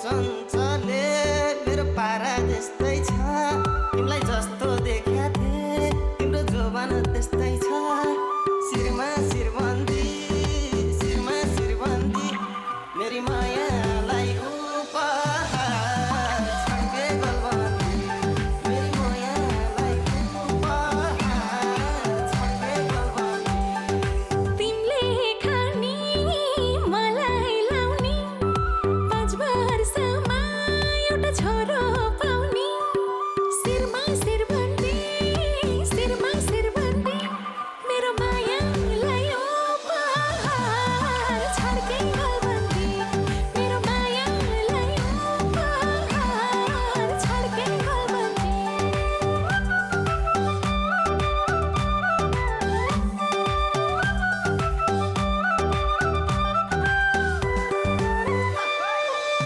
चञ्चले मेरो पारा त्यस्तै छ तिमीलाई जस्तो देख्या थिए तिम्रो जोबान त्यस्तै छ शिरमा शिरबन्दी शिरमा शिरबन्दी मेरी मायालाई उपहार छड्के गलबन्दी मेरी मायालाई उपहार छड्के गलबन्दी तिमीले खानी मलाई लाउने 5 वर्ष